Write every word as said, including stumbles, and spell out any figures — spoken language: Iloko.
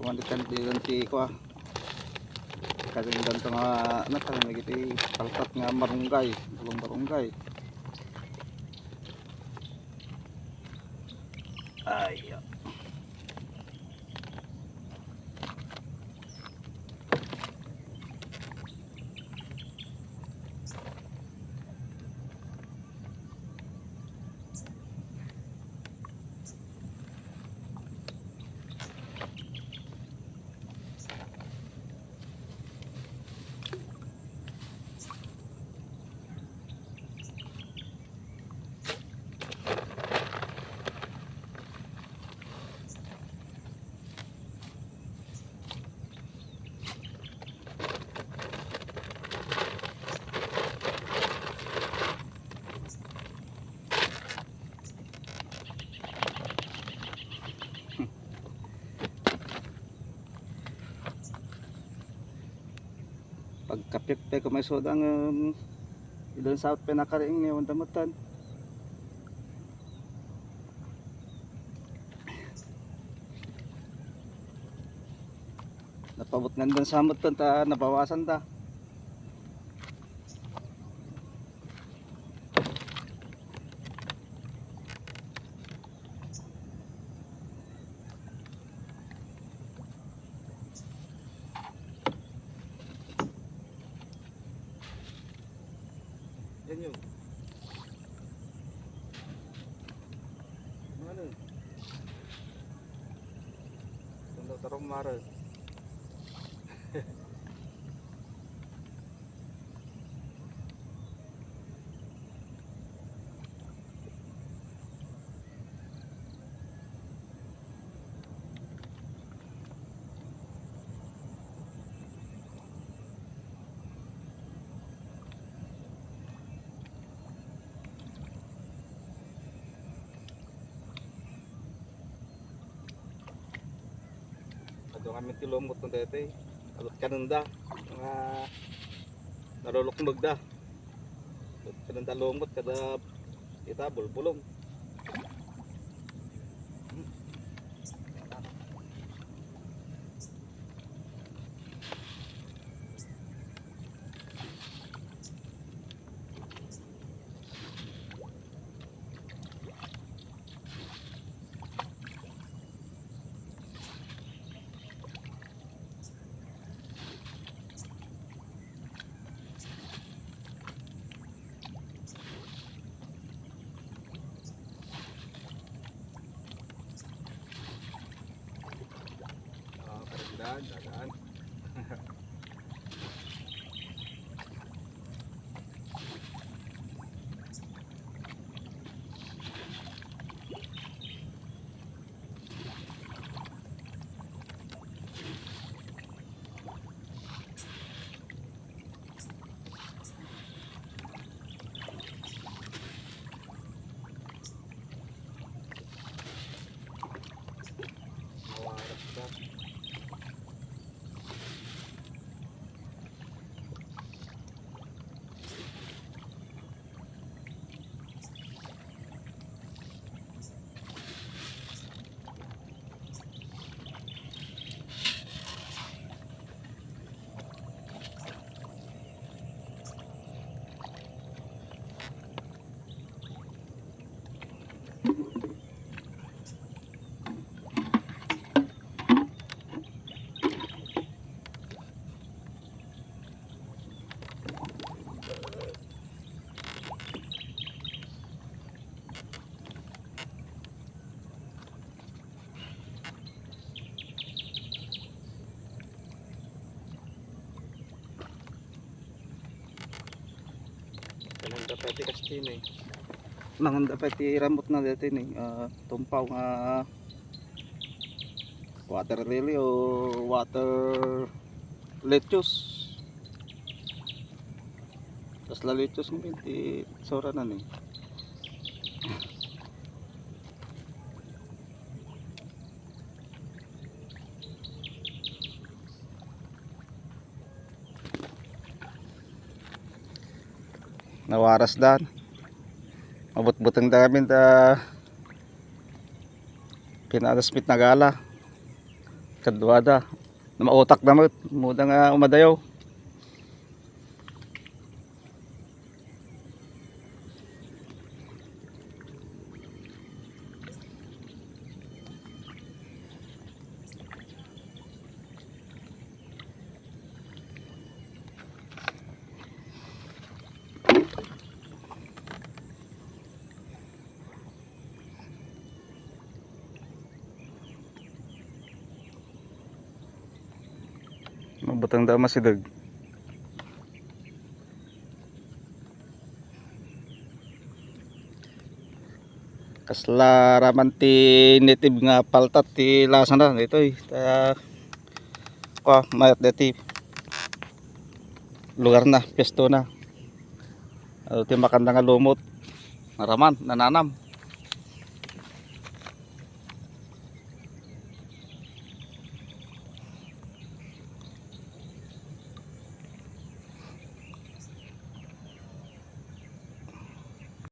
Kuan, ditan, ditan ti kua. Kalindan to nga, ano, tayo, may iti paltat nga marunggay, tulong marunggay. Ay, ah. Pagkapit pay ko may sodang, um, idan sa out pay nakariing, eh, wanda metten. Napabot nga dan sa metten ta nabawasan da. Yan yun. Ano? Itong daw tarong mare. Adu kami ti lumot no daytoy. Abot kanenda. Nga nalulukmeg da. Abot kanenda lumot kada ita bulbulong. Ah, karindan, dagan. Manganda pay ti kastin eh. Manganda pay ti ramutna daytoy ni, ah, tumpaw nga water lily o water lettuce. Kasla lettuce ngamin ti itsurana ni. Nawaras dan. Mabutbuteng da ngamin ta pinadas mit nagala. Kaduada. Namautak na met. Muda nga umadayaw. Mabutang da masideg. Kasla raman ti native nga palta ti lasana ditoy. Ta, kua, mayat deti lugar na, pwesto na. Adu ti makanda nga lumot. Naraman, nananam.